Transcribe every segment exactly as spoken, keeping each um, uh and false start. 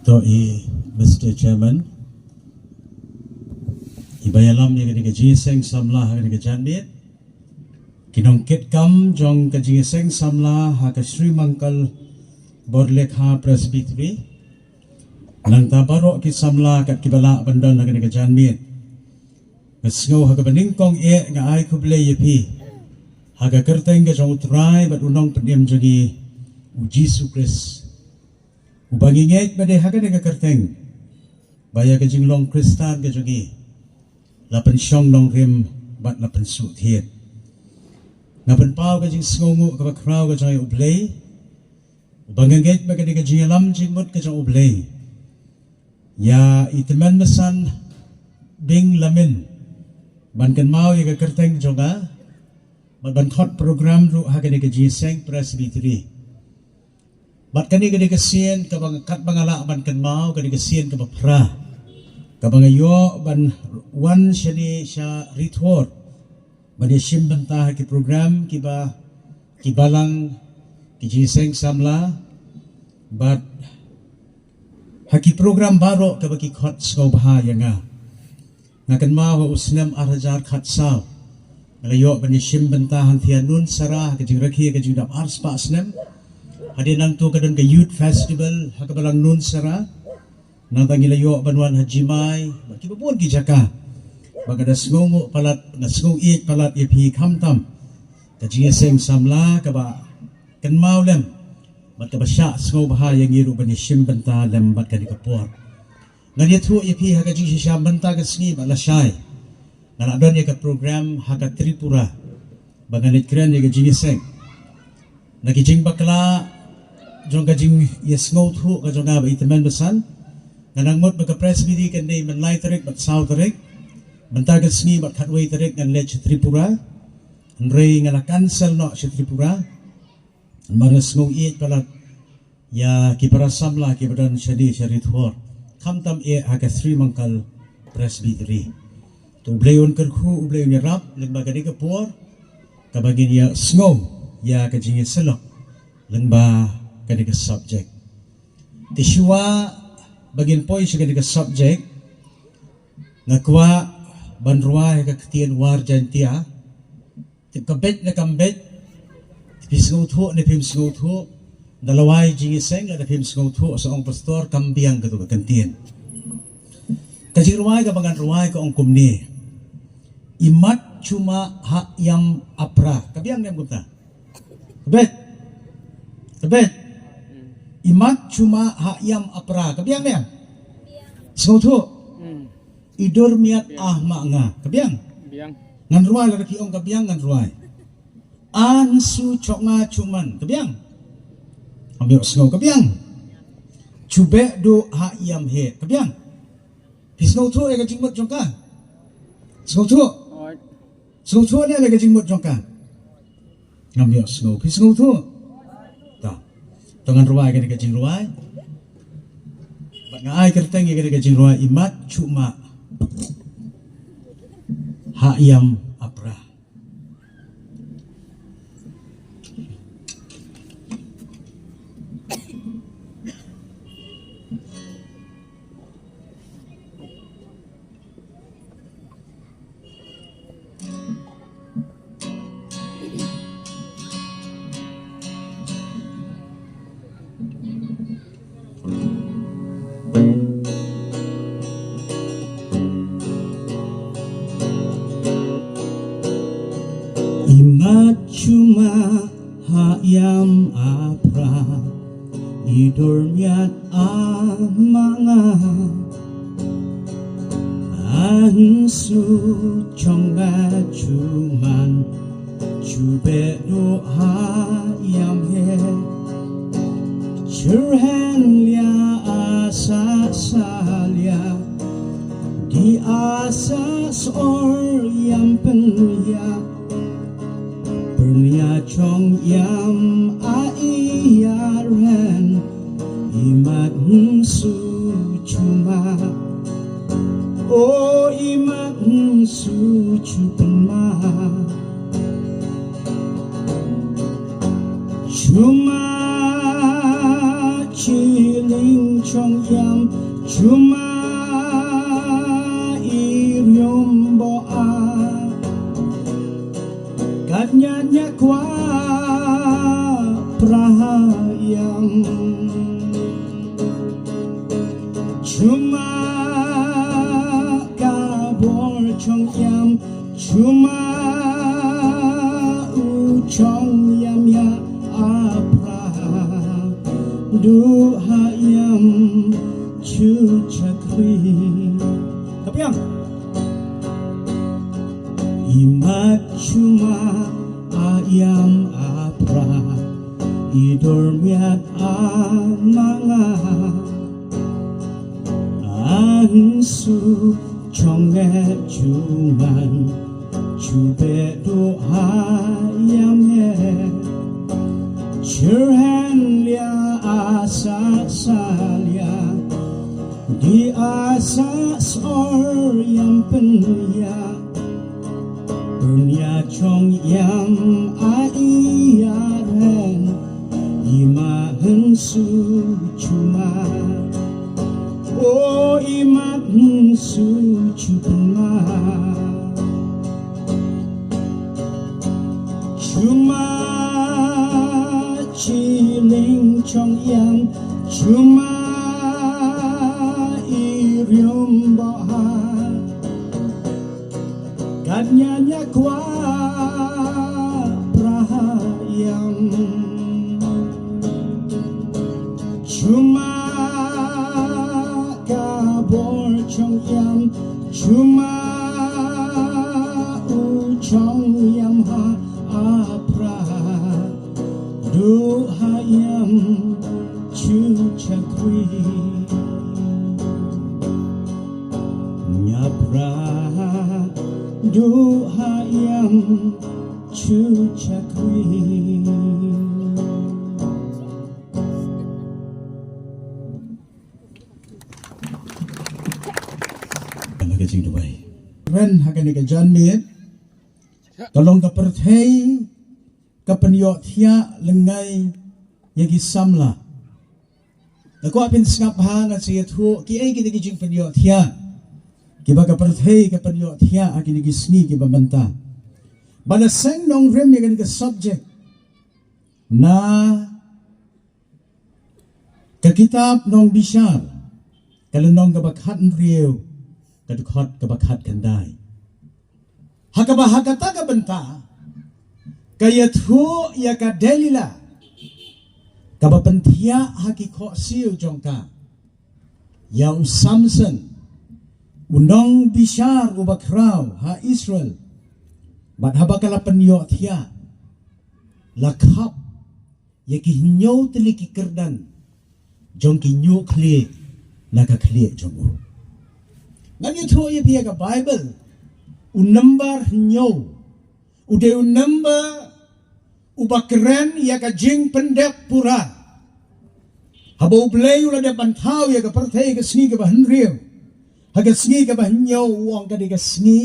To i Mister Chairman, i ba ïalam ïa kane ka jingïaseng samla ha kane ka janmiet, ki nongkitkam jong ka jingïaseng samla ha ka Sri Mangkal Borlekha Presbytery, nangta baroh ki samla kat ki ba lah ban don ha kane ka janmiet. Nga sngew ha kaba nyngkong eh nga ai khublei ïa phi ha ka kyrteng ka jong U Trai bad U Nongpynim jong ngi, U Jisu Khrist, uba ngi ngeit ba dei ha kane ka kyrteng ba ïa ka jinglong Khristan ka jong ngi la pynshong nongrim bad la pynsuhthied. Nga pynpaw ka jingsngewnguh kaba khraw ka jong ngi ïa U Blei, uba nga ngeit ba ka dei ka jingïalam jingmut ka jong U Blei ïa i tymmen basan Bing Lamin ban kynmaw ïa ka kyrteng jong nga bad ban khot program ruh ha kane ka jingïaseng Presbytery. Bad kane ka dei ka sien kaba nga, katba nga lah ban kynmaw, ka dei ka sien kaba phra kaba nga ïoh ban wan shane sha Ri Thor ban ïashim bynta ha ki program kiba, ki balang, ki jingïaseng samla, bad ha ki program baroh kaba ki khot sngewbha ïa nga. Nga kynmaw ha u snem ar hajar khatsaw nga la ïoh ban ïashim bynta hangtei ha Nunsara ha ka jingrakhe ka jingdap ar spah snem. Hadien nangto ka don ka Youth Festival ha ka balang Nunsara. Nangta ngi la ïoh ban wan ha Jimai bad kiba bun ki jaka. Bad nga da sngewnguh palat, nga sngew ïeit palat ïa phi khamtam ka jingïaseng samla kaba kynmaw lem bad kaba shah sngewbha ïa ngi ruh ban ïashim bynta lem bad kane ka por. Ngan ïathuh ïa phi ha ka jingshisha mynta ka sngi bad lashai nga la don ïa ka program ha ka Tripura ba ngan leit kren ïa ka jingïaseng. Na ki jingbakla jong ka jingïasngewthuh ka jong nga bad i tymmen basan, nga nang mut ba ka Presbytery kan dei man lai tarik bad saw tarik. Mynta ka sngi bad khatwei tarik ngan leit sha Tripura. Hynrei nga la cancel noh sha Tripura. Namar nga sngew ïeit palat ïa ki para samla kiba don shane sha Ri Thor, khamtam eh ha ka Sri Mangkal Presbytery. To U Blei un kyrkhu, U Blei un ïarap lyngba kane ka por kaba ngin ïa sngew ïa ka jingïasyllok lyngba kane ka subject. Te shuwa ba ngin poi sha kane ka subject, nga kwah ban rwai ha ka ktien War Jaintia. Te ka beit ne kam beit, te phi sngewthuh ne phim sngewthuh, da lawei jingïaseng lada phim sngewthuh, sa ong pastor kam biang, kato ka kyntien. Ka jingrwai kaba ngan rwai ka ong kumne: Imat chumah ha ïam Apra. Ka biang ne em kumta? Ka beit. Ka beit. Imat chumah ha ïam Apra. Ka biang ne em? Sngewthuh? I dur miat ah ma nga. Ka biang? Biang. Ngan rwai, lada phi ong ka biang ngan rwai. An su chok nga chuman. Ka biang? Am ïoh sngew ka biang? Chubeh duh ha ïam heh. Ka biang? Phi sngewthuh ïa ka jingmut jong ka? Sngewthuh? Sngewthuh ne ïa ka jingmut jong ka? Ngam ïoh sngew. Phi sngewthuh? Ta. To ngan rwai kane ka jingrwai. Bad nga ai kyrteng ïa kane ka jingrwai: Imat chumah ha ïam Apra. Imat chumah ha ïam Apra, i dur miat ah ma nga. An su chong nga chuman, chubeh duh ha ïam heh. Chirhen lia asa salia, di asa sor ïam pynïa. Pynïa chong ïam a ïa ren, imat su chumah. O imat su chupynmah. Chumah chiling Chong yam chuma i riom bo a. Kat nya nya kwa praha yam. Chuma ka bor chong yam. Chuma u chong yam ya apra du ha yam chu chakri. Kapiang. Imat chuma a yam apra idor miat a manga. An su chong nge chuman chu be du ha yam he. Chirhen lia asa sa lia di asa sor yam pen lia. Nya chong yam a i ya ren. Ima hen su chuma. O ima hen su chuma. Chuma chiling chong yam. Chuma i riom ba ha. Kat nya nya kwa praha yam. Chuma ka bor chong yam. Chuma u chong yam ha apra. Du ha yam chu chakri. Nya pra du ha yam chu chakri. Ka jingduwai. Ren ha kane ka janmiet ka long ka pyrthei ka pynïohthiah lyngngai ïa ki samla. Nga kwah phin sngap bha, ngan sa ïathuh kiei kine ki jingpynïohthiah kiba ka pyrthei ka pynïohthiah ha kine ki sngi kiba mynta. Ba la seng nongrim ïa kane ka subject na ka kitab Nongbishar, ka lynnong kaba khathynriew, ka dkhot kaba khatkhyndai. Ha kaba ha kata ka bynta ka ïathuh ïa ka Delila kaba pynthiah ha ki khohsiew jong ka ïa u Samson, u nongbishar uba khraw ha Israel. Bad haba ka la pynïohthiah, la khap ïa ki hynñiew tylli ki kyrdan jong ki hynñiew khlieh na ka khlieh jong u. Ngan ïathuh ïa phi ïa ka Baibl, u number hynñiew u dei u number uba kren ïa ka jingpyndep pura. Haba U Blei u la dep ban thaw ïa ka pyrthei ka sngi kaba hynriew, ha ka sngi kaba hynñiew u ong ka dei ka sngi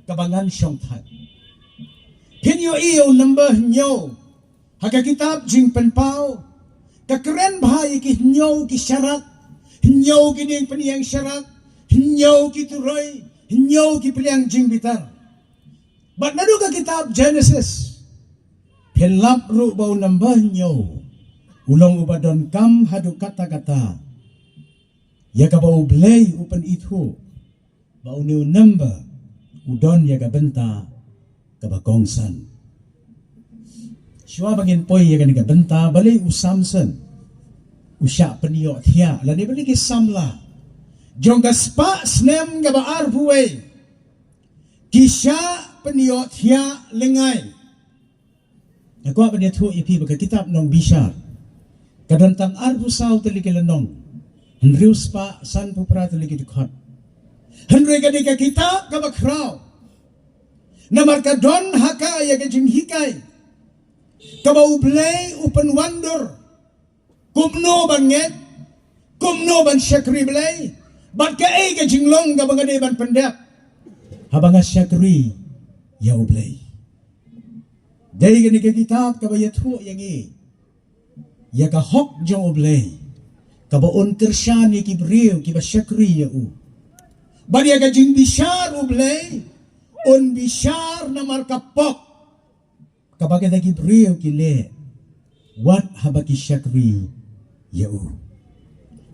kaba ngan shongthait. Phin ïohi ïa u number hynñiew ha ka kitab Jingpynpaw, ka kren bha ïa ki hynñiew ki sharak, hynñiew ki dieng pynïeng sharak, hynñiew ki turoi, hynñiew ki pliang jingbitar. Bad naduh ka kitab Genesis phin lap ruh ba u number hynñiew u long uba donkam haduh katta katta ïa kaba U Blei u pynithuh ba une u number u don ïa ka bynta kaba kongsan. Shuwa ba ngin poi ïa kane ka bynta, balei u Samson u shah pynïohthiah, lane balei ki samla jong ka spah snem kaba arphew wei ki shah pynïohthiah lyngngai? Nga kwah ban ïathuh ïa phi ba ka kitab Nongbishar ka don tang arphew saw tylli ki lynnong, hynriew spah sanphew phra tylli ki dkhot. Hynrei ka dei ka kitab kaba khraw, namar ka don ha ka ïa ka jinghikai kaba U Blei u pynwandur kumno ban ngeit, kumno ban shakri Blei, bad kaei ka jinglong kaba nga dei ban pyndep haba nga shakri ïa U Blei. Dei kane ka kitab kaba ïathuh ïa ngi ïa ka hok jong U Blei, kaba un kyrshan ïa ki briew kiba shakri ïa u. Bad ïa ka jingbishar U Blei un bishar namar ka pop kaba kita ki briew ki leh wat haba ki shakri ïa u.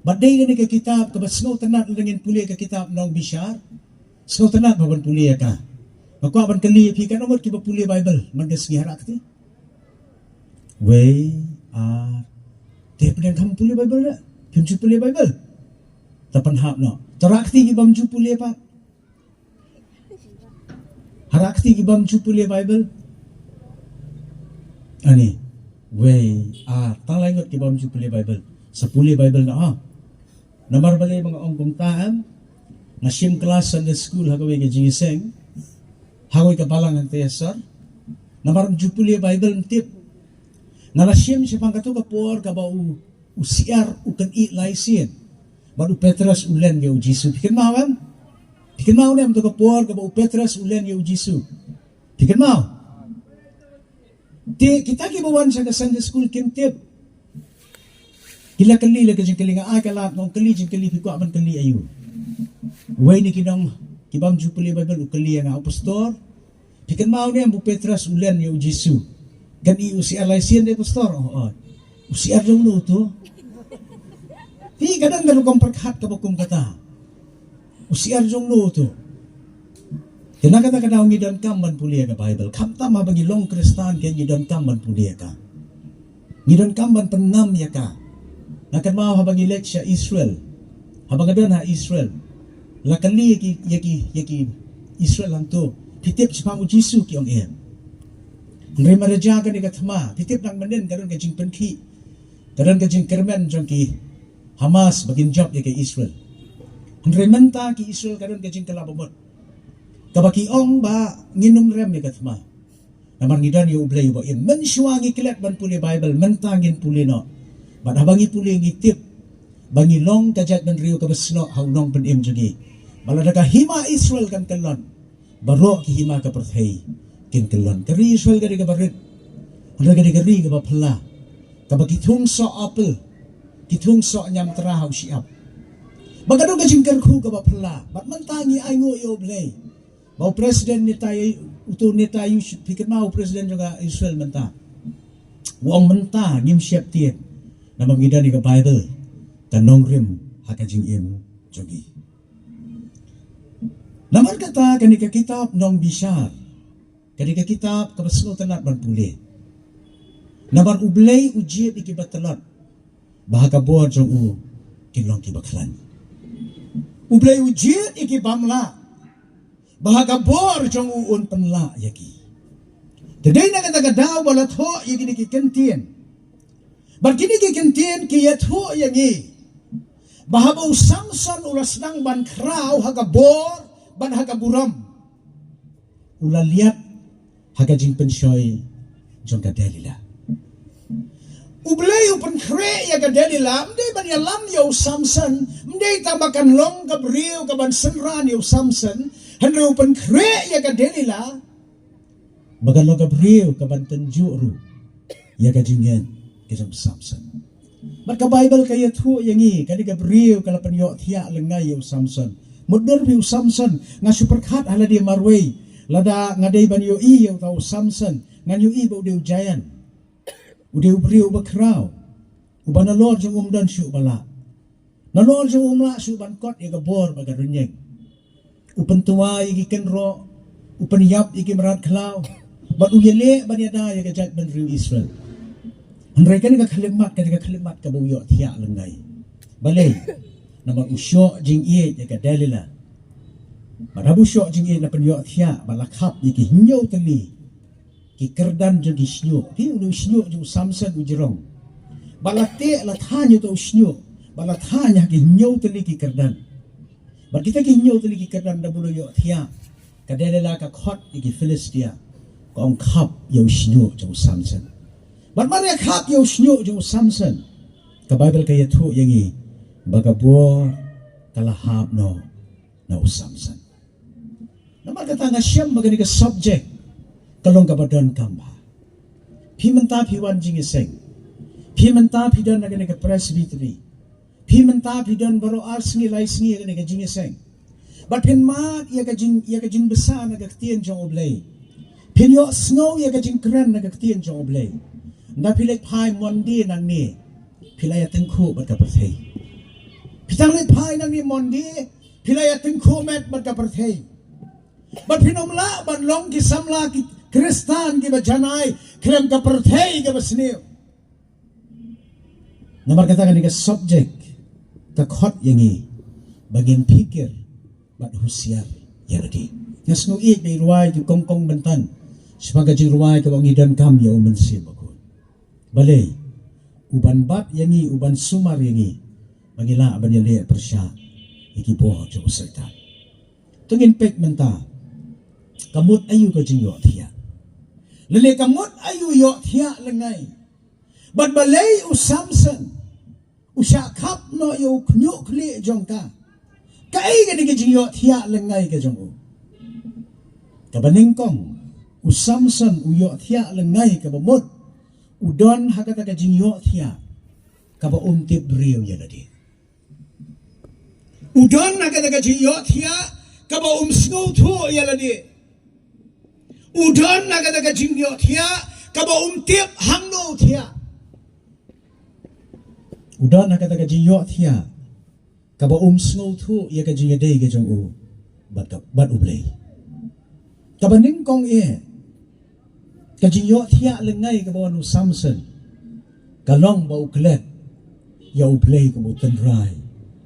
Bad dei kane ka kitab kaba sngewtynnat lada ngin pule ka kitab Nongbishar. Sngewtynnat ba ban pule ïa ka. Nga kwah ban kylli ïa phi, katno ngut kiba pule Baibl man ka sngi, ha rah kti. Wei, ar. Te pdeng kham pule Baibl da. Phim ju pule Baibl. Ta pynhap noh. Ta rah kti ki bym ju pule pat. Ha rah kti ki bym ju pule Baibl. Ani. Wei, ar. Tang lai ngut ki bym ju pule Baibl. Sa pule Baibl noh, ha. Namar balei ba nga ong kumta, em? Nga shim klas Sunday school ha kawei ka jingïaseng, ha kawei ka balang hangta ïa sor. Namar ym ju pule Baibl, ym tip. Nga la shim shaphang kato ka por kaba u, u syiar u kynih lai sien bad u Petros u len ïa u Jisu. Phi kynmaw, em? Phi kynmaw ne em, kato ka por kaba u Petros u len ïa u Jisu? Phi kynmaw? Te kita kiba wan sha ka Sunday school kim tip. Ki la kylli la ka jingkylli, nga ai ka lad, nga ong kylli jingkylli, phi kwah ban kylli aïu? Wei na ki nong ki bym ju pule Baibl u kylli ïa nga, u pastor, phi kynmaw ne em ba u Petros u len ïa u Jisu? Kan i u syiar lai sien de, pastor? Oh, oh. U syiar jong no uto? Phi, ka don ka rukom pyrkhat kaba kum kata. U syiar jong no uto? Te na kata ka daw ngi donkam ban pule ïa ka Baibl. Khamtam haba ngi long Khristan kein ngi donkam ban pule ïa ka. Ngi donkam ban pynnam ïa ka. Nga kynmaw haba ngi leit sha Israel, haba nga don ha Israel, la kylli ïa ki, ïa ki, ïa ki Israel hangto, phi tip shaphang u Jisu, ki ong em. Hynrei marjan kane ka thma, phi tip, nang mynnin ka don ka jingpynkhih, ka don ka jingkyrmen jong ki Hamas ba kin jop ïa ka Israel. Hynrei mynta ki Israel ka don ka jingkylla ba mut, kaba ki ong ba ngin ym rem ïa ka thma. Namar ngi don ïa U Blei uba im. Mynshuwa ngi klet ban pule Baibl, mynta ngin pule noh. Bad haba ngi pule ngi tip ba ngi long ka jaitbynriew kaba snoh ha u Nongpynim jong ngi. Ba lada ka hima Israel kan kyllon, baroh ki hima ka pyrthei kin kyllon. Ka ri Israel ka dei kaba rit, hynrei ka dei ka ri kaba phylla, kaba ki thung soh apple, ki thung soh ñiamtra ha u shyiap. Ba ka don ka jingkyrkhu kaba phylla. Bad mynta ngi ainguh ïa U Blei ba u President Netanyahu, uto Netanyahu, phi kynmaw u President jong ka Israel mynta, u ong mynta ngim sheptieng, namar ngi don ïa ka Baibl, ka nongrim ha ka jingim jong ngi. Namar kata kane ka kitab Nongbishar ka dei ka kitab kaba sngewtynnat ban pule. Namar U Blei u jied ïa kiba tlot, ba ha ka bor jong u kin long kiba khlaiñ. U Blei u jied ïa ki bym lah, ba ha ka bor jong u un pynlah ïa ki. Te dei na kata ka daw ba la thoh ïa kine ki kyntien. Bad kine ki kyntien ki ïathuh ïa ngi ba haba u Samson u la sdang ban khraw ha ka bor bad ha ka burom, u la liat ha ka jingpynshoi jong ka Delila. U Blei u pynkhreh ïa ka Delila, ym dei ban ïalam ïa u Samson, ym dei tang ba kan long ka briew kaban synran ïa u Samson, hynrei u pynkhreh ïa ka Delila ba kan long ka briew kaban tynjuh ruh ïa ka jingngeit ka jong u Samson. Bad ka Baibl ka ïathuh ïa ngi, kane ka briew ka la pynïohthiah lyngngai ïa u Samson. Mutdur phi, u Samson, nga shu pyrkhat ha lade marwei, lada nga dei ban ïohi ïa uta u Samson, ngan ïohi ba u dei u giant, u dei u briew uba khraw, uba nalor jong u ym don shuh ba lah. Nalor jong u ym lah shuh ban kot ïa ka bor bad ka rynïeng. U pyntwa ïa ki kynroh, u pynïap ïa ki mrad khlaw, bad u ïaleh ban ïada ïa ka jaitbynriew Israel. Hynrei kane ka khyllipmat, kane ka khyllipmat kaba u ïohthiah lyngngai. Balei? Namar u shoh jingïeit ïa ka Delila. Bad haba u shoh jingïeit la pynïohthiah, bad la khap ïa ki hynñiew tylli ki kyrdan jong ki shñiuh. Ki, une u shñiuh jong u Samson u jrong. Bad la teh, la thaiñ ïa uta u shñiuh, bad la thaiñ ha ki hynñiew tylli ki kyrdan. Bad kita ki hynñiew tylli ki kyrdan, da bun ïohthiah, ka Delila ka khot ïa ki Philistia, ka ong, khap ïa u shñiuh jong u Samson. Bad mar ïa khap ïa u shñiuh jong u Samson, ka Baibl ka ïathuh ïa ngi ba ka bor ka la hap noh na u Samson. Namar kata nga shem ba kane ka subject ka long kaba donkam bha. Phi mynta phi wan jingïaseng, phi mynta phi don na kane ka presbytery, Phi mynta phi don baroh ar sngi lai sngi ïa kane ka jingïaseng. Bad phin mad ïa ka jing, ïa ka jingbsa na ka ktien jong U Blei. Phin ïohsngew ïa ka jingkren na ka ktien jong U Blei. Nda phi leit phai Monday nangne, phi la ïatyngkhuh bad ka pyrthei. Phi tang leit phai nangne Monday, phi la ïatyngkhuh met bad ka pyrthei. Bad phin ym lah ban long ki samla ki Khristan kiba janai khlem ka pyrthei kaba sniew. Namar kata kane ka subject ka khot ïa ngi ba ngin phikir bad husiar ïa lade. Nga sngew ïeit ba i rwai ki kongkong bynta shaphang ka jingrwai kaba ngi donkam ïa U Mynsiem Bakhuid. Balei? U ban bat ïa ngi, u ban sumar ïa ngi ba ngi lah ban ïaleh pyrshah ïa ki bor jong u Soitan. To ngin peit mynta, ka mut aïu ka jingïohthiah? Lane ka mut aïu ïohthiah lyngngai? Bad balei u Samson u shah khap noh ïa u khñiuh khlieh jong ka? Kaei kane ka jingïohthiah lyngngai ka jong u? Kaba nyngkong, u Samson u ïohthiah lyngngai kaba mut, u don ha kata ka jingïohthiah kaba um tip briew ïa lade. U don ha kata ka jingïohthiah kaba um sngewthuh ïa lade. U don ha kata ka jingïohthiah kaba um tip hangno u thiah. U don ha kata ka jingïohthiah kaba um sngewthuh ïa ka jingïadei ka jong u bad ka, bad U Blei. Kaba nyngkong eh, ka jingïohthiah lyngngai kaba wan u Samson ka long ba u klet ïa U Blei kum u tynrai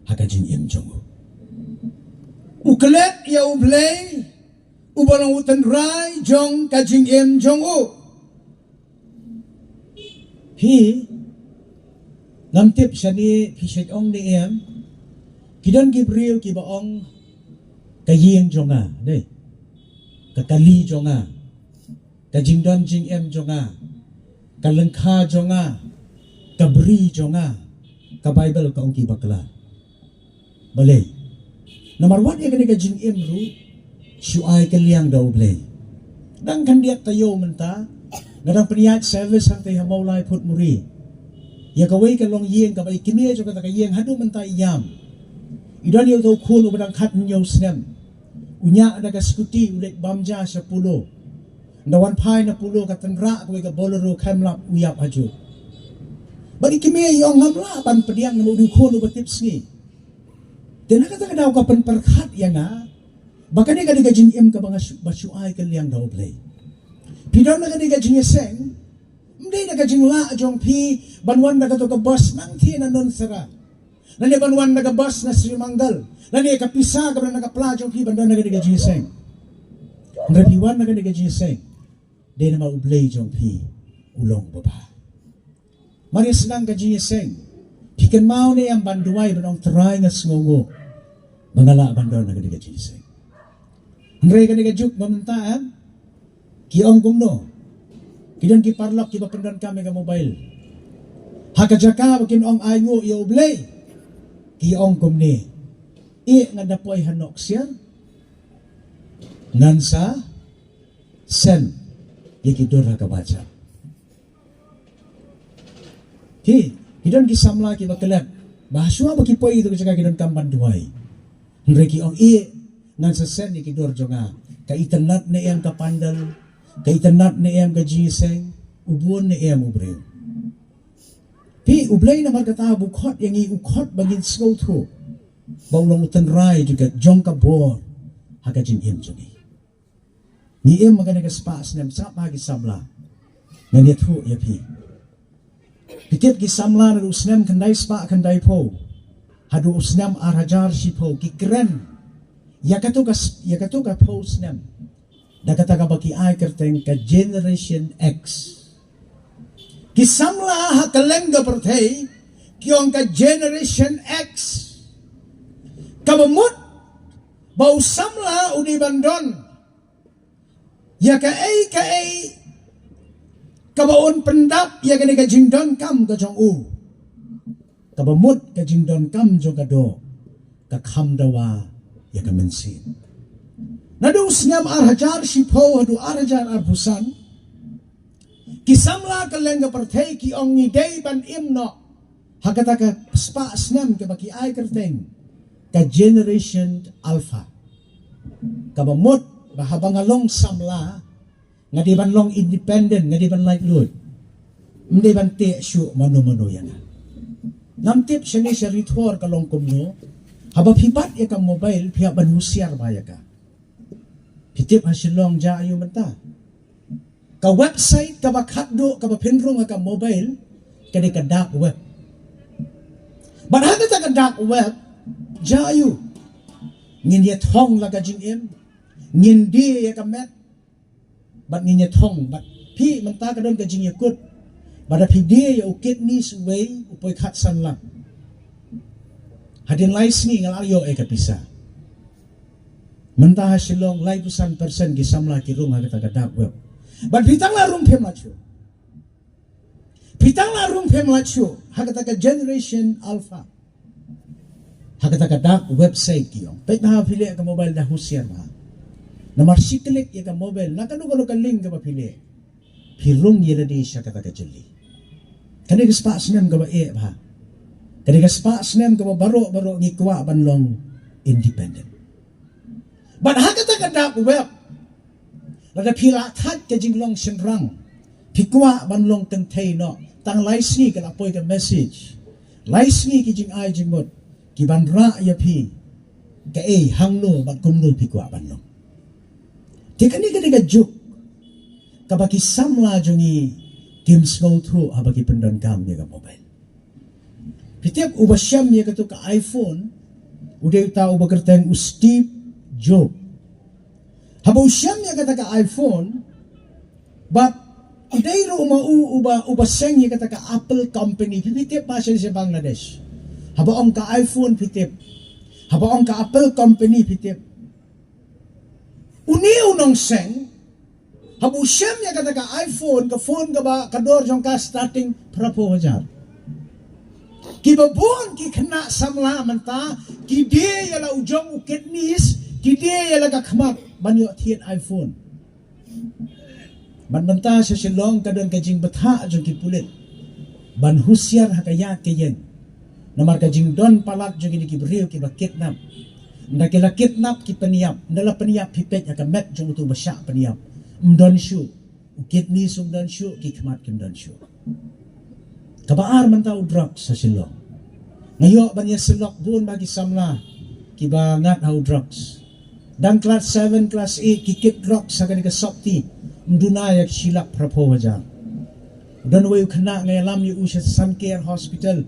ha ka jingim jong u. U klet ïa U Blei uba long u tynrai jong ka jingim jong u. Phi, ngam tip shane phi shait ong ne em. Ki don ki briew kiba ong, ka ïing jong nga, dei. Ka kali jong nga. Ka jingdon jingem jong nga. Ka lyngkha jong nga. Ka bri jong nga. Ka Baibl ka ong ki bakla. Balei? Namar wat ïa kane ka jingim ruh shu ai kylliang da U Blei. Dang khyndiat taïew mynta nga dang pynïaid service hangtei ha Mawlai Phuthmuri. Ïa kawei ka longïing kaba i kmie jong kata ka ïing haduh mynta i ïam. I don ïa uta u khun uba dang khathynñiew snem. U ñiah da ka scooty u leit bam ja sha Polo. Nda wan phai na Polo ka tynrah kawei ka Bolero khlem lap u ïap hajuh. Bad i kmie i ong ngam lah ban pdiang namar u dei u khun uba tipsngi. Te na kata ka daw ka pynpyrkhat ïa nga ba kane ka dei ka jingim kaba nga shu, ba shu ai kylliang da U Blei. Phi don na kane ka jingïaseng, ym dei na ka jinglah jong phi ban wan da kato ka bus nangtei na Nunsara. Lane ban wan da ka bus na Sri Mangal. Lane ka pisa kaba na ka pla jong phi ban don na kane ka jingïaseng. Hynrei phi wan na kane ka jingïaseng dei namar U Blei jong phi u long babha. Mar ïa sdang ka jingïaseng, phi kynmaw ne em ban duwai ban ong Trai nga sngewnguh ba nga lah ban don na kane ka jingïaseng? Hynrei kane ka juk ba mynta em, ki ong kumno? Ki don ki paralok kiba pyndonkam ïa ka mobile. Ha ka jaka ba kin ong ainguh ïa U Blei, ki ong kumne. Ïeh, ngan da poi ha Nohksiar, ngan sa send ïa ki dur ha ka WhatsApp. Ki, ki don ki samla kiba klet ba shuwa ba ki poi ïa ka jaka ki donkam ban duwai. Hynrei ki ong ïeh, ngan sa send ïa ki dur jong nga. Ka itynnad ne em ka pandal, ka itynnad ne em ka jingïaseng, u bun ne em u briew. Phi, U Blei namar kata ba u khot ïa ngi u khot ba ngin sngewthuh ba u long u tynrai jong ka, jong ka bor ha ka jingim jong ngi. Ngi im ha kane ka spah snem, sngap bha ki samla. Ngan ïathuh ïa phi. Phi tip ki samla naduh u snem khyndai spah khyndai phew haduh u snem ar hajar shiphew ki kren ïa kato ka s-, ïa kato ka phew snem da kata kaba ki ai kyrteng ka Generation X. Ki samla ha kylleng ka pyrthei ki ong ka Generation X. Kaba mut ba u samla u dei ban don ïa kaei kaei kaba un pyndap ïa kane ka jingdonkam ka jong u. Kaba mut ka jingdonkam jong ka doh ka kham dawa ïa ka mynsiem. Naduh u snem ar hajar shiphew haduh ar hajar arphew san, ki samla kylleng ka pyrthei ki ong ngi dei ban im noh ha kata ka spah snem kaba ki ai kyrteng ka Generation Alpha. Kaba mut ba haba nga long samla, nga dei ban long independent, nga dei ban laitluid. Ym dei ban teh shuh mano mano ïa nga. Ngam tip shane sha Ri Thor ka long kumno. Haba phi bat ïa ka mobile phi hap ban husiar bha ïa ka. Phi tip ha Shillong jia aiu mynta? Ka website kaba khatduh kaba pynrung ha ka mobile ka dei ka dark web. Bad ha kata ka dark web jia aiu? Ngin ïa thong la ka jingim, ngin die ïa ka met, bad ngin ïa thong bad phi mynta ka don ka jingïakut. Bad da phi die ïa u kidney uwei u poi khatsan lak. Hadien lai sngi nga la ïoh ïa ka pisa. Mynta ha Shillong laiphew san percent ki samla ki rung ha kata ka dark web. Bad phi tang la rung phim lait shuh. Phi tang la rung phim lait shuh ha kata ka Generation Alpha. Ha kata ka dark website ki ong. Peit bha phi leh ka mobile da husiar bha. Namar shi klik ïa ka mobile na kano kano ka link kaba phi leh, phi rung ïa lade sha kata ka jylli. Kane ka spah snem kaba eh bha. Kane ka spah snem kaba baroh baroh ngi kwah ban long independent. Bad ha kata ka dark web, lada phi la thait ka jinglong shynrang, phi kwah ban long kynthei noh, tang lai sngi ka la poi ka message. Lai sngi ki jingai jingmut ki ban rah ïa phi. Kaei, hangno bad kumno phi kwah ban long? Te kane ka dei ka juk kaba ki samla jong ngi kim sngewthuh haba ki pyndonkam ïa ka mobile. Phi tip uba shem ïa katu ka iPhone u dei uta uba kyrteng u Steve Jobs. Haba u shem ïa kata ka iPhone, bad u dei ruh ma u uba, uba seng ïa kata ka Apple Company. Phi, phi tip ba shen sha Bangladesh. Haba ong ka iPhone phi tip. Haba ong ka Apple Company phi tip. Une u nongseng, haba u shem ïa kata ka iPhone, ka phone kaba ka dor jong ka starting phraphew hajar. Kiba bun ki khynnah samla mynta ki die ïa la u jong u kidneys, ki die ïa la ka khmat ban ïoh thied iPhone. Bad mynta sha Shillong ka don ka jingbthah jong ki pulit ban husiar ha ka ïa ka ïeng. Namar ka jingdon palat jong kine ki briew kiba kidnap. Ynda ki la kidnap ki pynïap, ynda la pynïap phi peit ha ka met jong utu ba shah pynïap. Ym don shuh u kidneys, ym don shuh ki khmat, kim don shuh. Kaba ar mynta u drugs ha Shillong. Nga ïoh ban ïa syllok bun ba ki samla kiba ngat ha u drugs. Dang klas seven, klas eight ki kit drugs ha kane ka sopti. Ym duna ïa ki shi lak phraphew hajar. Don uwei u khynnah nga ïalam ïa u sha Suncare Hospital.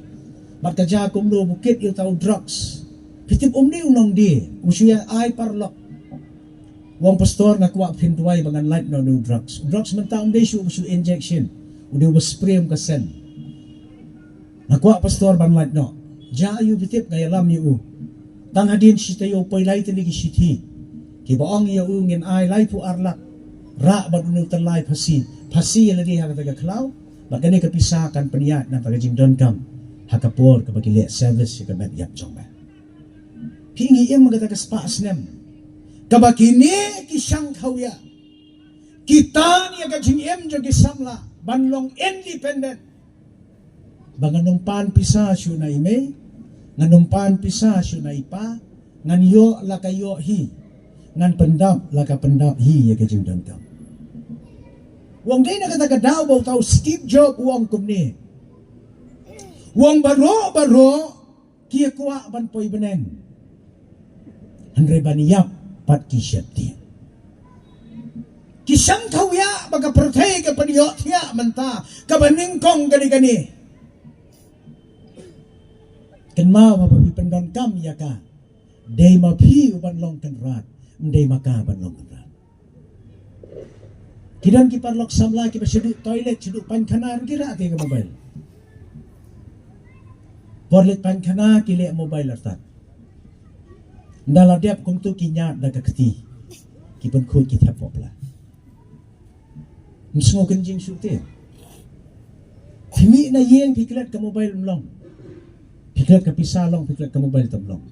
Bad ka jia kumno ba u kit ïa uta u drugs. Phi tip um dei u nongdie, u shu ïa ai paralok. U ong, "Pastor, nga kwah phin duwai ba ngan lait noh na u drugs." U drugs mynta um dei shuh, shuh injection. U dei uba spray um ka sen. "Nga kwah, Pastor, ban lait noh." Jia aiu? Phi tip, nga ïalam ïa u. Tang hadien shi taïew poi lai tylli ki shithi kiba ong ïa u ngin ai laiphew ar lak. Rah bad une u tyllai phasi. Phasi ïa lade ha kata ka khlaw. Bad kane ka pisa kan pynïaid na kata ka jingdonkam ha ka por kaba ki leh service ïa ka met ïap jong me. Phi, ngi im kata ka spah snem kaba kine ki shang khawiah ki tan ïa ka jingim jong ki samla ban long independent. Ba ngan ym pan pisa shuh na i mei, ngan ym pan pisa shuh na i pa, ngan ïoh la ka ïoh hi, ngan pyndap la ka pyndap hi ïa ka jingdonkam. U ong, dei na kata ka daw ba uta u Steve Jobs u ong kumne. U ong, baroh baroh ki ïa kwah ban poi bneng, hynrei ban ïap pat ki sheptieng. Ki shang khawiah ba ka pyrthei ka pynïohthiah mynta kaba nyngkong kane kane. Kynmaw, haba phi pyndonkam ïa ka, dei ma phi u ban long kynrad, ym dei ma ka ban long kynrad. Ki don ki paralok samla kiba shu duh toilet, shu duh paikhana ruh ki rah te ka mobile. Por leit paikhana ki leh mobile artat. Ynda la dep kumtu ki ñiad da ka kti, ki pynkhuid ki thep pop la. Ym sngew kynjing shuh te. Phi mih na ïing phi klet ka mobile ym long. Phi klet ka pisa long, phi klet ka mobile tam long.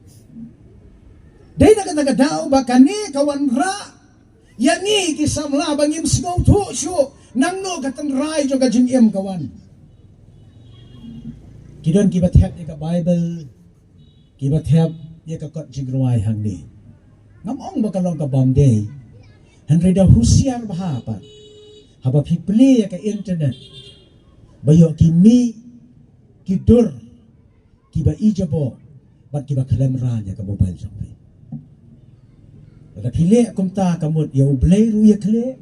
Dei na kata ka daw ba kane ka wanrah ïa ngi ki samla ba ngim sngewthuh shuh nangno ka tynrai jong ka jingim ka wan. Ki don kiba thep ïa ka Bible, kiba thep ïa ka kot jingrwai hangne. Ngam ong ba ka long ka bym dei. Hynrei da husiar bha pat haba phi plie ïa ka internet ba ïoh ki mih ki dur kiba ïeit bha bad kiba khlem rang ïa ka mobile jong phi. Lada phi leh kumta ka mut ïa U Blei ruh ïa khleh,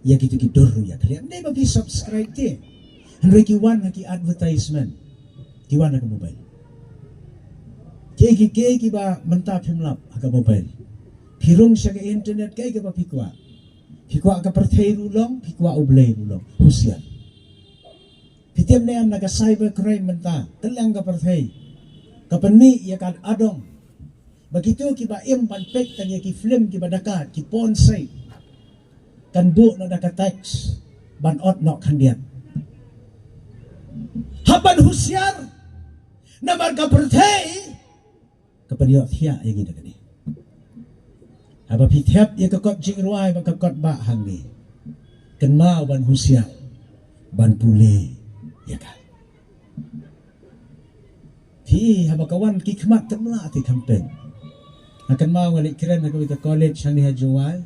ïa kito ki dur ruh ïa khleh. Ym dei ba phi subscribe te, hynrei ki wan ha ki advertisement, ki wan ha ka mobile. Kiei ki, kiei kiba mynta phim lap ha ka mobile. Phi rung sha ka internet, kiei kiba phi kwah. Phi kwah ka pyrthei ruh long, phi kwah U Blei ruh long. Husiar. Phi tip ne em na ka cyber crime mynta, kylleng ka pyrthei ka pynmih ïa ka adong ba kito kiba im ban peit tang ïa ki film kiba dakat, ki porn site, kan buh noh da ka text ban ot noh khyndiat. Hap ban husiar, namar ka pyrthei ka pynïohthiah ïa ngi da kane. Haba phi thep ïa ka kot jingrwai bad ka kot bah hangne, kynmaw ban husiar ban pule ïa ka. Phi, haba ka wan ki khmat, kynmaw te campaign. Nga kynmaw nga leit kren ha kawei ka college hangne ha Jowai.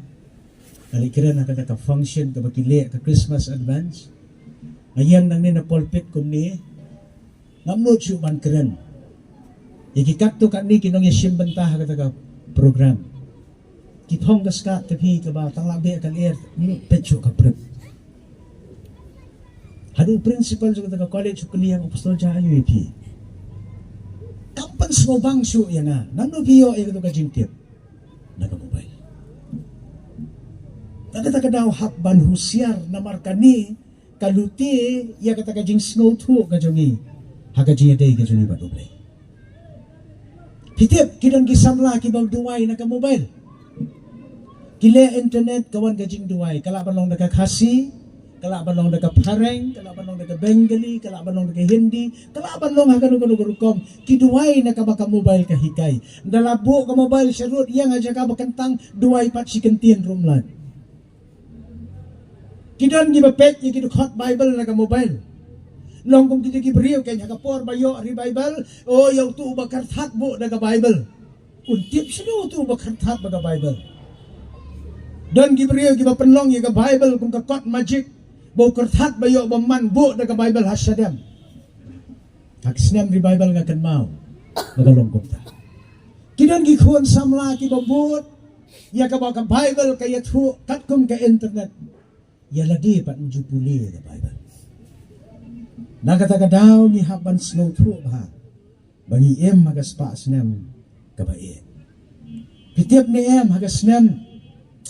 Nga leit kren ha kata ka function kaba ki leh ka Christmas advance. Nga ïeng nangne na pulpit kumne. Ngam nud shuh ban kren ïa ki katto katne ki nongïashim bynta ha kata ka program. Ki phong ka skat, te phi kaba tang la beh ka lyer, peit shuh ka prep. Haduh principal jong kata ka college u kylli ïa nga, Pastor, jia aiu ïa phi? Kam pynsngewbang shuh ïa nga. Nangno phi ïoh ïa kato ka jingtip? Na ka mobile. Na kata ka daw hap ban husiar, namar kane ka lute ïa kata ka jingsngewthuh ka jong ngi ha ka jingïadei ka jong ngi bad U Blei. Phi tip, ki don ki samla kiba duwai na ka mobile. Ki leh internet, ka wan ka jingduwai, ka lah ban long da ka Khasi, ka lah ban long da ka Phareng, ka lah ban long da ka Bengali, ka lah ban long da ka Hindi, ka lah ban long ha kano kano ka rukom. Ki duwai na kaba ka mobile ka hikai. Ynda la buh ka mobile sharud, ïeng ha jaka ba kyntang, duwai pat shi kyntien ruh ym lah. Ki don kiba peit ïa ki dkhot Bible na ka mobile. Long kum kito ki briew, kein ha ka por ba ïoh ri Bible, o, ïa uto uba kyrthat buh da ka Bible. Un tip shano uto uba kyrthat bad ka Bible? Don ki briew kiba pynlong ïa ka Bible kum ka kot magic, ba u kyrthat ba ïoh ba man, buh da ka Bible ha shadem. Ha ki snem ri Bible nga kynmaw ba ka long kumta. Ki don ki khun samla kiba bud ïa kaba ka Bible ka ïathuh katkum ka internet. Ïa lade pat ym ju pule ïa ka Bible. Na kata ka daw ngi hap ban sngewthuh bha ba ngi im ha ka spah snem kaba ïeit. Phi tip ne em, ha ka snem,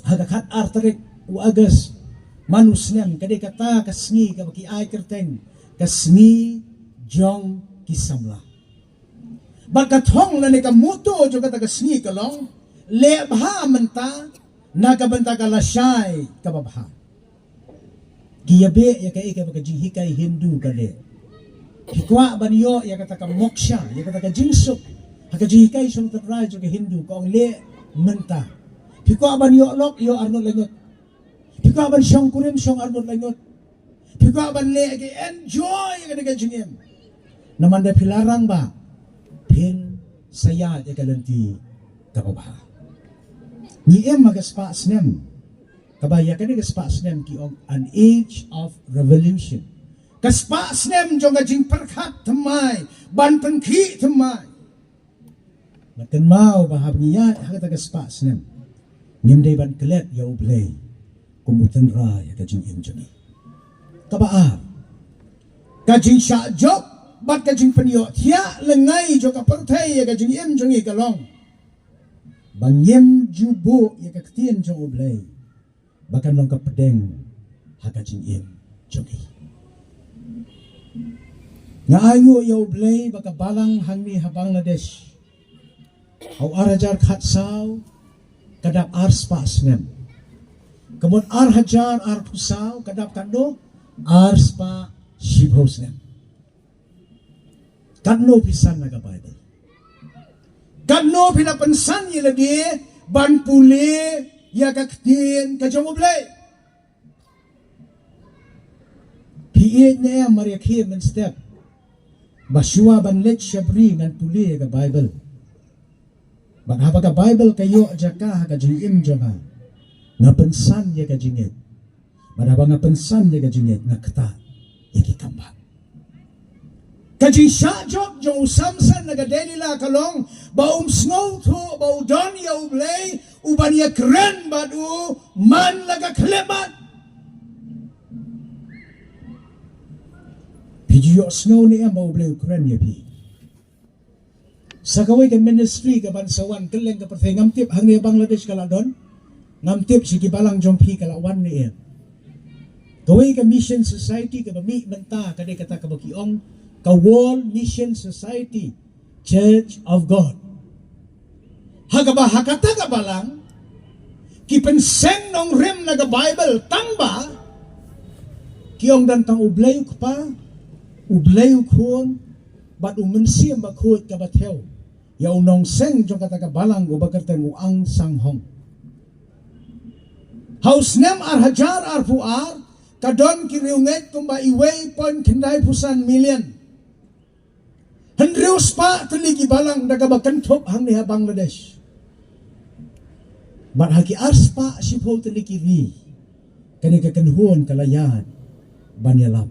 ha ka khat ar tarik u August, man u snem, ka dei kata ka sngi kaba ki ai kyrteng ka sngi jong ki samla. Bad ka thong lane ka motto jong kata ka sngi ka long, leh bha mynta na ka bynta ka lashai kaba bha. Ki ïa beh ïa kaei kaba ka jinghikai Hindu ka leh. Phi kwah ban ïoh ïa kata ka moksha, ïa kata ka jingsuk ha ka jinghikai shong tynrai jong ka Hindu, ka ong leh mynta. Phi kwah ban ïoh lok, ïoh arngut laingut. Phi kwah ban shong kurim, shong arngut laingut. Phi kwah ban leh, ki enjoy ïa kane ka jingim. Namar da phi la rangbah, phin sa ïaid ïa ka lynti kaba bha. Ngi im ha ka spah snem kaba ïa kane ka spah snem ki ong an age of revolution. Ka spah snem jong ka jingpyrkhat thymmai, ban pynkhreh thymmai. Nga kynmaw ba haba ngi ïaid ha kata ka spah snem, ngim dei ban klet ïa U Blei kum u tynrai ha ka jingim jong ngi. Kaba ar, ka jingshah jop bad ka jingpynïohthiah lyngngai jong ka pyrthei ïa ka jingim jong ngi ka long ba ngim ju buh ïa ka ktien jong U Blei ba kan long ka pdeng ha ka jingim jong ngi. Nga ainguh ïa U Blei ba ka balang hangne ha Bangladesh ha u ar hajar khatsaw ka dap ar spah snem. Ka mut ar hajar arphew saw ka dap katno? Ar spah shiphew snem. Katno phi san na ka Bible? Katno phi la pynsan ïa lade ban pule ïa ka ktien ka jong U Blei? Phi ïeit ne em mar ïa khie mynstep? Ba shuwa ban leit sha bri ngan pule ïa ka Baibl. Bad haba ka Baibl ka ïoh jaka ha ka jingim jong nga, nga pynsan ïa ka jingngeit. Bad haba nga pynsan ïa ka jingngeit, nga ktah ïa ki kambah. Ka jingshah jop jong u Samson na ka Delila ka long ba um sngewthuh ba u don ïa U Blei u ban ïakren bad u man la ka khyllipmat. Phi ju ïohsngew ne em ba U Blei u kren ïa phi? Sa kawei ka ministry ka ban sa wan kylleng ka pyrthei, ngam tip hangne Bangladesh ka la don, ngam tip sha ki balang jong phi ka la wan ne em. Kawei ka mission society kaba mih mynta ka dei kata kaba ki ong ka World Mission Society, Church of God. Ha kaba ha kata ka balang ki pynseng nongrim na ka Baibl tang ba ki ong don tang U Blei u Kpa, U Blei u Khun, bad U Mynsiem Bakhuid kaba thew ïa u nongseng jong kata ka balang uba kyrteng u Aung San Hong. Ha u snem ar hajar arphew ar ka don ki riewngeit kumba iwei point khyndai phew san million. Hynriew spah tylli ki balang da kaba kynthup hangne ha Bangladesh. Bad ha ki ar spah shiphew tylli ki ri kane ka kynhun ka la ïaid ban ïalap.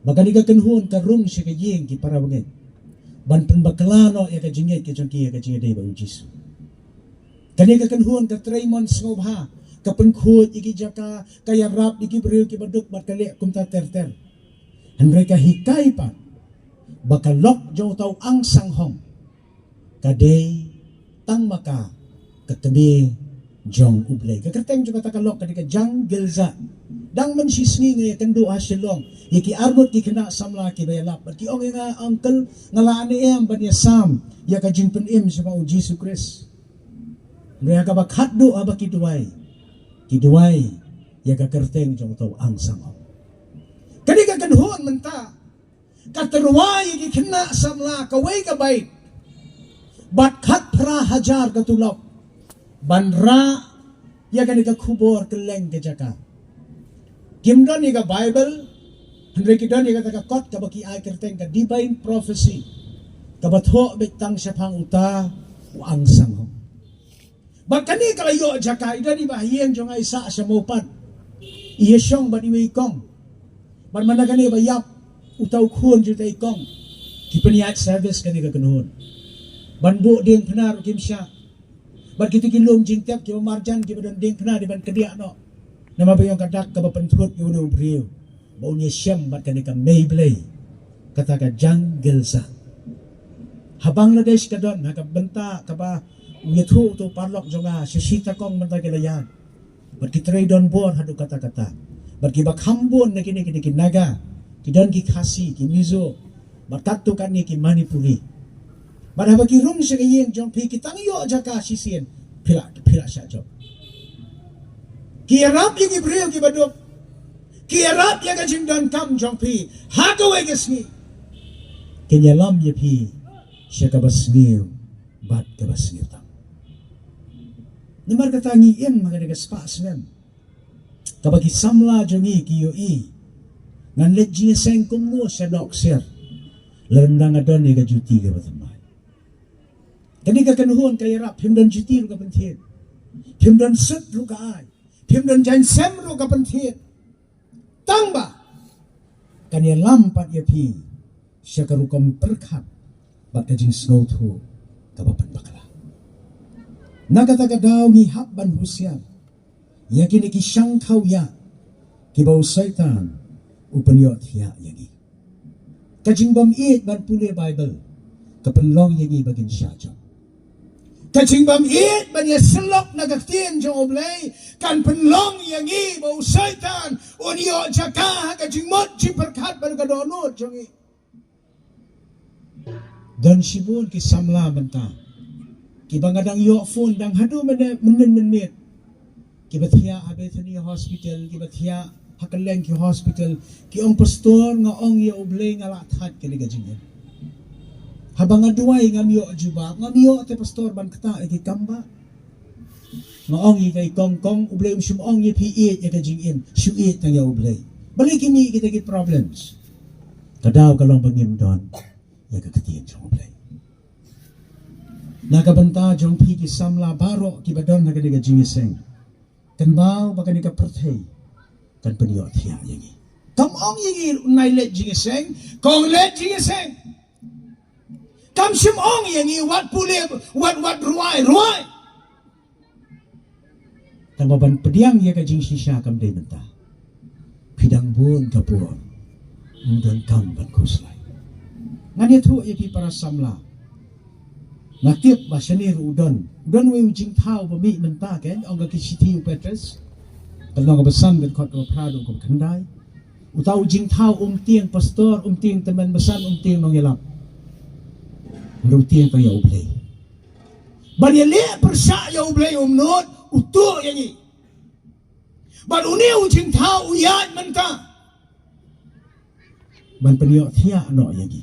Ba kane ka kynhun ka rung sha ka ïing ki para bangeit ban pynbakla noh ïa ka jingngeit ka jong ki ïa ka jingïadei bad U Jisu. Kane ka kynhun ka trei mon sngewbha, ka pynkhuid ïa ki jaka, ka ïarap ïa ki briew kiba duk bad ka leh kumta ter ter. Hynrei ka hikai pat ba ka lok jong uta u Aung San Hong ka dei tang ma ka ka kmie jong U Blei. Ka kyrteng jong kata ka lok ka dei ka Jang Gilza. Dang mynshisngi nga ïakynduh ha Shillong ïa ki arngut ki khynnah samla kiba ïalap bad ki ong ïa nga, "Uncle, nga lah ne em ban ïasam ïa ka jingpynim shaphang U Jisu Khrist?" Hynrei ha kaba khatduh haba ki duwai, ki duwai ïa ka kyrteng jong uta u Aung San Hong. Kane ka kynhun mynta ka tyrwa ïa ki khynnah samla kawei ka beit bad khatphra hajar ka tulop ban rah ïa kane ka khubor kylleng ka jaka. Kim don ïa ka Baibl, hynrei ki don ïa kata ka kot kaba ki ai kyrteng ka Divine Prophecy, kaba thoh beit tang shaphang uta u Aung San Hong. Bad kane ka la ïoh jaka, i don iba ha ïing jong nga i sah sha Mawpat, i ïashong bad iwei i kong. Bad man la kane ba ïap uta u khun jong uta i kong, ki pynïaid service kane ka kynhun. Ban buh diengphna ruh kim shah. Bad kita ki lum jingtep kiba marjan kiba don diengphna dei ban kdiah noh. Namar ba ïong ka dak kaba pynthut ïa une u briew ba un ïashem bad kane ka mei Blei, kata ka Jang Gilza. Ha Bangladesh ka don, ha ka bynta kaba u ïathuh uta u paralok jong nga, sha Chittagong mynta ki la ïaid. Bad ki trei don bor haduh katta katta. Bad kiba kham bun na kine ki dei ki Naga, ki don ki Khasi, ki Mizo, bad katto katne ki Manipuri. Bad haba ki rung sha ka ïing jong phi, ki tang ïoh jaka shisien, phi lah, phi lah shah jop. Ki ïarap ïa ki briew kiba duk, ki ïarap ïa ka jingdonkam jong phi ha kawei ka sngi. Kin ïalam ïa phi sha kaba sniew bad kaba sniew tam. Namar kata ngi im ha kane ka spah snem kaba ki samla jong ngi ki ïohi ngan leit jingïaseng kumno sha dohksiar, lada nga don ïa ka juti kaba thymmai. Kane ka kynhun ka ïarap, phim don juti ruh ka pynthied, phim don suit ruh ka ai, phim don jaiñsem ruh ka pynthied. Tang ba kan ïalam pat ïa phi sha ka rukom pyrkhat bad ka jingsngewthuh kaba pynbakla. Na kata ka daw ngi hap ban husiar ïa kine ki shang khawïa kiba u Soitan u pynïohthiah ïa ngi. Ka jingbym ïeit ban pule Baibl ka pynlong ïa ngi ba ngin shah jop. Ka jingbym ïeit ban ïasyllok na ka ktien jong U Blei kan pynlong ïa ngi ba u Soitan un ïoh jaka ha ka jingmut jingpyrkhat bad ka dohnud jong ngi. Don shibun ki samla mynta kiba nga dang ïoh phone dang haduh mynne mynnin mynmiet, kiba thiah ha Bethany Hospital, kiba thiah ha kylleng ki hospital, ki ong, "Pastor, nga ong ïa U Blei nga lah thait kane ka jingim. Haba nga duwai ngam ïoh jubab, ngam ïoh te Pastor ban ktah ïa ki kambah." Nga ong ïa ka, "I kong, kong, U Blei um shym ong ïa phi ïeit ïa ka jingim, shu ïeit tang ïa U Blei." Balei ki mih kita ki problems? Ka daw ka long ba ngim don ïa ka ktien jong U Blei. Na ka bynta jong phi ki samla baroh kiba don ha kane ka jingïaseng, kynmaw ba kane ka pyrthei kan pynïohthiah ïa ngi. Kam ong ïa ngi, nai leit jingïaseng, kong leit jingïaseng. Kam shym ong ïa ngi wat pule, wat, wat rwai, rwai. Tang ba ban pdiang ïa ka jingshisha kam dei mynta. Phi dang bun ka por, ym donkam ban khuslai. Ngan ïathuh ïa phi para samla. Nga tip ba shane ruh u don, u don uwei u jingthaw ba mih mynta, kan ong ka ki shithi u Petros. Ka lynnong kaba san, ka dkhot kaba phra haduh kaba khyndai. Uta u jingthaw um tieng pastor, um tieng tymmen basan, um tieng nongïalam. Hynrei u tieng tang ïa U Blei. Ban ïaleh pyrshah ïa U Blei, um nud, u tuh ïa ngi. Bad une u jingthaw u ïaid mynta ban pynïohthiah noh ïa ngi.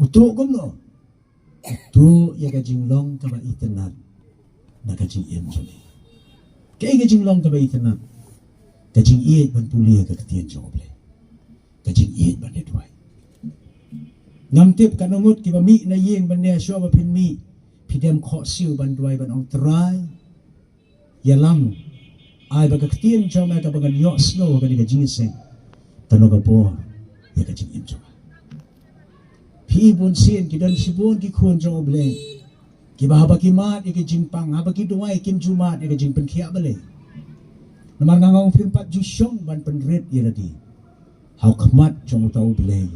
U tuh kumno? U tuh ïa ka jinglong kaba itynnad na ka jingim jong ngi. Kaei ka jinglong kaba itynnad? Ka jingïeit ban pule ïa ka ktien jong U Blei. Ka jingïeit ban ïa duwai. Ngam tip katno ngut kiba mih na ïing ban ïa shuwa ba phin mih, phi dem khohsiew ban duwai ban ong, Trai, ïalam, ai ba ka ktien jong me kaba ngan ïohsngew ha kane ka jingïaseng, kan long ka bor ïa ka jingim jong nga. Phi i, bunsien ki don shibun ki khun jong U Blei kiba haba ki mad ïa ka jingpang, haba ki duwai kim ju mad ïa ka jingpynkhiah balei. Namar nga ong phim pat ju shong ban pynrit ïa lade ha u khmat jong uta U Blei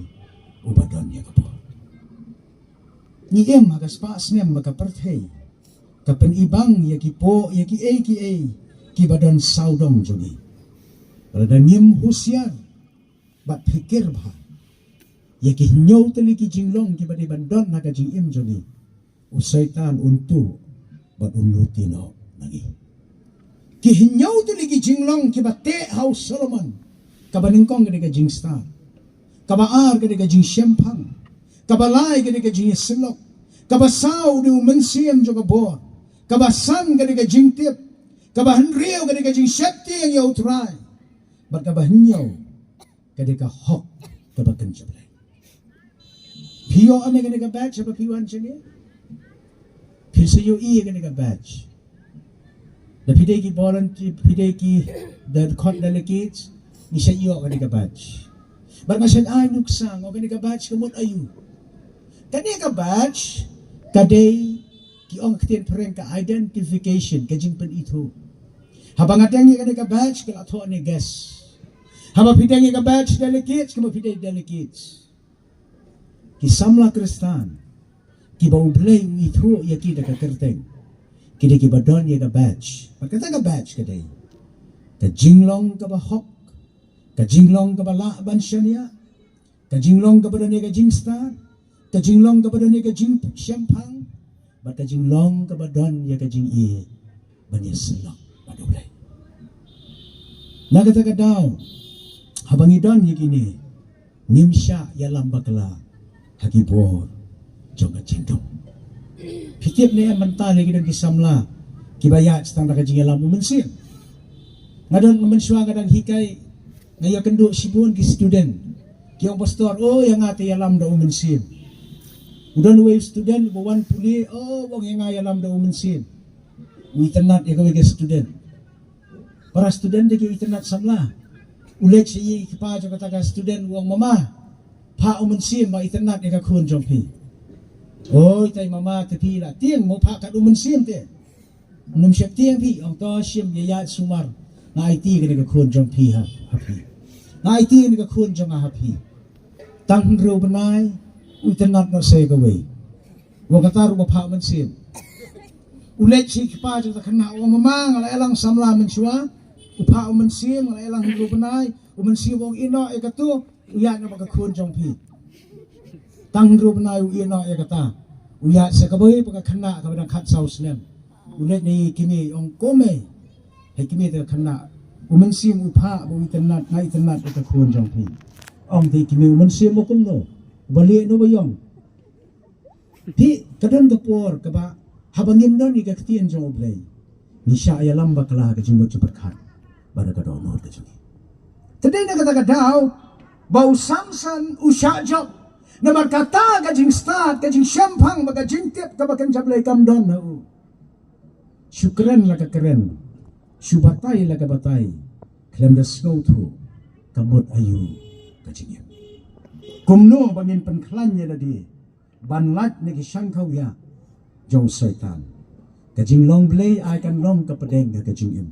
uba don ïa ka bor. Ngi im ha ka spah snem ba ka pyrthei ka pynibang ïa ki poh, ïa kiei kiei kiba don sawdong jong ngi. Lada ngim husiar bad pyrkhat bha ïa ki hynñiew tylli ki jinglong kiba dei ban don ha ka jingim jong ngi, u Soitan un tuh bad un luti noh na ngi. Ki hynñiew tylli ki jinglong kiba teh ha u Solomon. Kaba nyngkong ka dei ka jingstad. Kaba ar ka dei ka jingshemphang. Kaba lai ka dei ka jingïasyllok. Kaba saw dei u mynsiem jong ka bor. Kaba san ka dei ka jingtip. Kaba hynriew ka dei ka jingsheptieng ïa U Trai. Bad kaba hynñiew ka dei ka hok kaba kynja Blei. Phi ïoh ane kane ka badge haba phi wan sha ngi? Phi sa ïohi ïa kane ka badge. Da phi dei ki volunteer, phi dei ki, da khot delegates, ngi sa ïoh kane ka badge. Bad nga sa ai nuksa, nga ong kane ka badge ka mut aïu. Kane ka badge ka dei, ki ong ktien phareng ka identification, ka jingpynithuh. Haba nga deng ïa kane ka badge ka la thoh ne guest. Haba phi deng ïa ka badge delegates, ka mut phi dei delegates. Ki samla Khristan kiba U Blei u ithuh ïa ki da ka kyrteng, ki dei kiba don ïa ka badge. Bad kata ka badge ka dei ka jinglong kaba hok, ka jinglong kaba lah ban shaniah, ka jinglong kaba don ïa ka jingstad, ka jinglong kaba don ïa ka jingshemphang, bad ka jinglong kaba don ïa ka jingïeit ban ïasyllok bad U Blei. Na kata ka daw, haba ngi don ïa kine, ngim shah ïalam bakla ha ki bor jong ka jingdum. Phi tip ne em, mynta lei ki don ki samla kiba ïaid tang da ka jingïalam U Mynsiem. Nga don, nga mynshuwa nga dang hikai, nga ïakynduh shibun ki student. Ki ong, Pastor, oh, ïa nga te ïalam da U Mynsiem. U don uwei u student uba wan pule, oh, u ong ïa nga ïalam da U Mynsiem. U itynnad ïa kawei ka student. Para student de ki itynnad samla. U leit sha i kpa jong kata ka student, u ong, Mama, phah U Mynsiem ba itynnad ïa ka khun jong phi. Oi, tai mama, te phi la tieng mo phah kat U Mynsiem te. Ym shym tieng phi, ong, to shim ïa ïaid sumar. Nga aiti kane ka khun jong phi ha, ha phi. Nga aiti kane ka khun jong nga ha phi. Tang hynriew bnai, u itynnad noh sa ïa kawei. U ong, kata ruh ba phah U Mynsiem. U leit sha i kpa jong kata ka khynnah, u ong, Mama, nga la ïalang samla mynshuwa. U phah U Mynsiem, nga la ïalang hynriew bnai. U Mynsiem u ong, ïeh noh ïa kato. U ïaid noh bad ka khun jong phi. Tang hynriew bnai u ïeh noh ïa kata. U ïaid sa kawei pat ka khynnah kaba dang khatsaw snem. U leit na i kmie, ong, Ko mei, ha i kmie te ka khynnah, U Mynsiem u phah ba u itynnad, nga itynnad ïa ka khun jong phi. Ong te i kmie, U Mynsiem mo kumno? Uba lieh ne uba ïong? Phi, ka don ka por kaba haba ngim don ïa ka ktien jong U Blei, ngi shah ïalam bakla ha ka jingmut jingpyrkhat bad ka dohnud ka jong ngi. Te dei na kata ka daw, Ba u Samson u shah jop. Namar kata ka jingstad, ka jingshemphang, ba ka jingtip, kaba kan jablei kam don ha u. Shu kren la ka kren. Shu batai la ka batai. Khlem da sngewthuh. Ka mut aïu ka jingim. Kumno ba ngin pynkhlaiñ ïa lade. Ban lait na ki shangkhaw ïa. Jong Soitan. Ka jinglong Blei ai kan long ka pdeng ka jingim.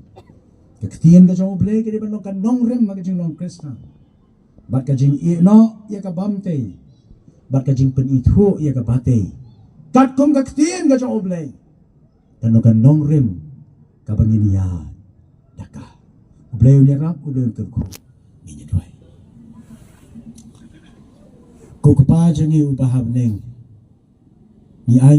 Ka ktien ka jong U Blei ka dei ban long ka nongrim ha ka jinglong Khristan. Bad ka jingïehnoh ïa ka bymtei. Bad ka jingpynithuh ïa ka batei. Katkum ka ktien ka jong U Blei. Kan long ka nongrim kaba ngin ïa da ka. U Blei un ïarap, U Blei un kyrkhu. Ngin ïa duwai. Ko Kpa jong ngi uba ha bneng. Ngi ai